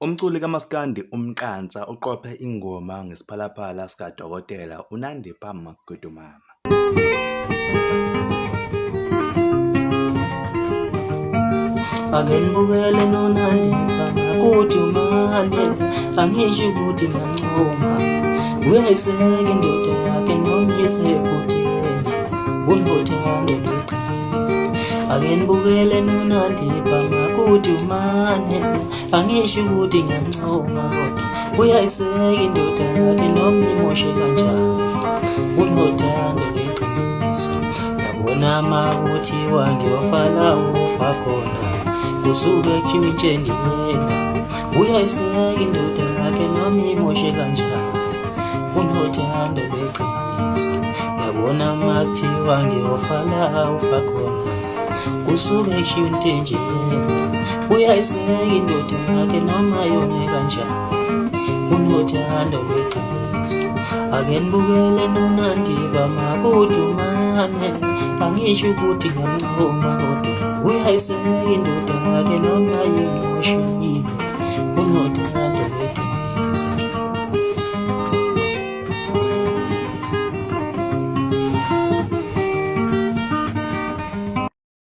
Umculi kaMaskandi uMqansa uqophe ingoma ngeSiphalaphala sikaDokotela uNandipha Magudumana. Ake nibukele noNandipha Magudumane, angisho ukuthi ngiyancoma. Uyayiseka indoda yakhe noma isephutheni, unothando lweqiniso. Ake nibukele noNandipha Magudumane, angisho ukuthi ngiyancoma kodwa uyayiseka indoda yakhe noma imoshe kanjani, unothando lweqiniso. Yabona makuthiwa ngiyofa la ufa khona, kusuke kushintshe ndiyena. Uyayiseka indoda yakhe noma imoshe kanjani, unothando lweqiniso. Yabona makuthiwa ngiyofa la ufa khona, kusuke kushintshe njena. Uyayiseka indoda yakhe noma yone kanjani, unothando lweqiniso. Ake nibukele noNandipha Magudumane, angisho ukuthi ngiyancoma kodwa uyayiseka indoda yakhe noma yimoshile, unothando lweqiniso.